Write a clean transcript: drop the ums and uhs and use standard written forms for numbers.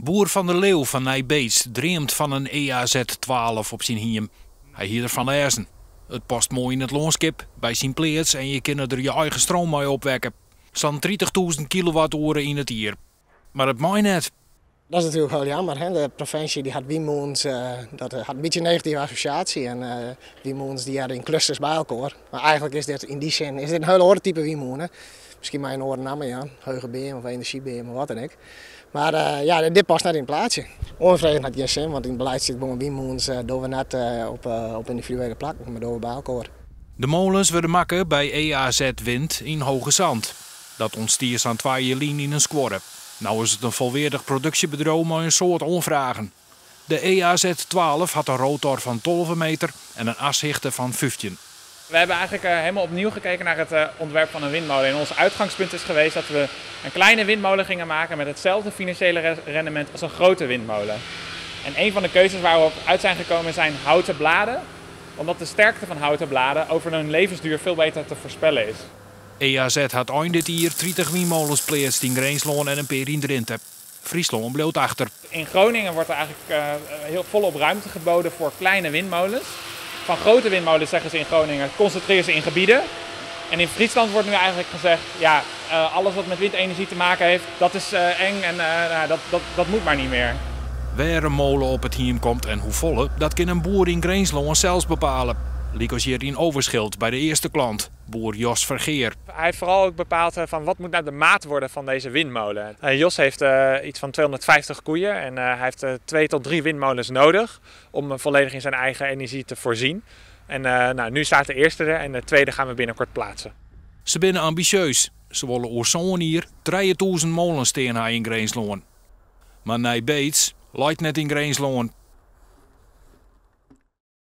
Boer Van der Leeuw fan Nij Beets dreamt fan in EAZ 12 op syn hiem. Hy hie derfan lêzen. It past moai yn it lânskip, by syn pleats en je kinne der je eigen stroom mei opwekke. Sa'n 30.000 kilowattoere yn it jier. Mar it mei net. Dat is natuerlik hiel jammer. Hè? De provinsje dy hat wynmûnen, dat hat in bytsje in negative assosjaasje. En wynmûnen dy hearre yn klusters by elkoar. Mar eigentlik is dit yn dy sin is dit in hiele oare type wynmûne. Miskien mei in oare namme, ja. Heugebeam of enerzjybeam of wat dan ek. Mar ja, dit past net yn it plaatsje. Oanfreegjen hat gjin sin, want yn it beleid stiet gewoan wynmûnen dogge we net op yndividuele plakken, mar dogge we by elkoar. De molens wurde makke by EAZ Wind yn Hoogezand. Dat ûntstie sa'n 2 jier lyn yn in skuorre. No is it in folweardich produksjebedriuw mei in soad oanfragen. De EAZ 12 hat in rotor fan 12 meter en in ashichte fan 15. We hebben eigenlijk helemaal opnieuw gekeken naar het ontwerp van een windmolen. En ons uitgangspunt is geweest dat we een kleine windmolen gingen maken met hetzelfde financiële rendement als een grote windmolen. En een van de keuzes waar we op uit zijn gekomen zijn houten bladen, omdat de sterkte van houten bladen over hun levensduur veel beter te voorspellen is. EAZ hat ein dit jier 30 wynmolens pleatst yn Grinslân en in pear yn Drinte. Fryslân bliuwt achter. In Groningen wordt er eigenlijk heel volop ruimte geboden voor kleine windmolens. Van grote windmolens zeggen ze in Groningen, concentreer ze in gebieden. En in Friesland wordt nu eigenlijk gezegd, alles wat met windenergie te maken heeft, dat is eng en nou, dat moet maar niet meer. Wêr in mole op it hiem komt en hoefolle, dat kin in boer yn Grinslân sels bepale. Lykas hjir yn Overschild by de earste klant, boer Jos Vergeer. Hij heeft vooral ook bepaald van wat moet nou de maat worden van deze windmolen. Jos heeft iets van 250 koeien en hij heeft 2 tot 3 windmolens nodig om volledig in zijn eigen energie te voorzien. En nu staat de eerste er en de tweede gaan we binnenkort plaatsen. Ze binnen ambitieus. Ze willen oer zo'n hier 3000 molens stean ha yn Grinslân. Mar Nij Beets leit net yn Grinslân.